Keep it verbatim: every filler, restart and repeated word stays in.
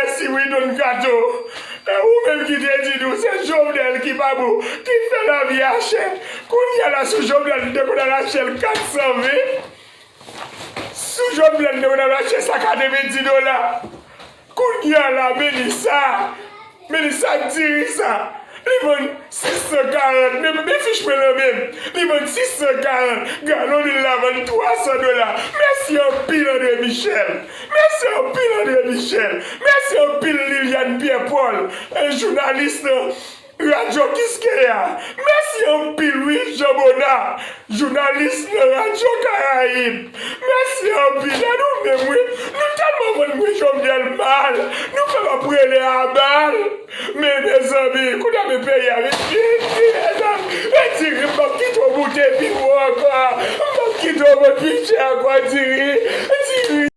Mèsi wi Don Kato. E ou menm ki te di nou se Jovenel ki pa bon, ki fè lavi a chè. Kounye a la sou Jovenel nou te konn al achte l kat san ven. Sou Jovenel nou te konn al achte sa katrevenndis dola. Kounye a la Melissa, Melissa diri sa. Li vann sis san karant, men, men fich mwen nan men m. Li vann sis san karant, galon lwil la vann twa san dola. Mèsi anpil André Michel. Mèsi anpil André Michel. Mèsi anpil Liliane Pierre Paul, e, jounalis nan Radyo Kiskeya. Mèsi anpil wi Jean Bonnat, jounalis nan Radyo Karayib. Mèsi anpil. E nou menm wi, nou tèlman vann mwen Jovenel mal, nou fè m ap rele a bal. Men mezanmi, kounye a men peyi a vin piti. E diri m p ap kite w moute pi wo ankò. M p ap kite w moute pi chè ankò diri.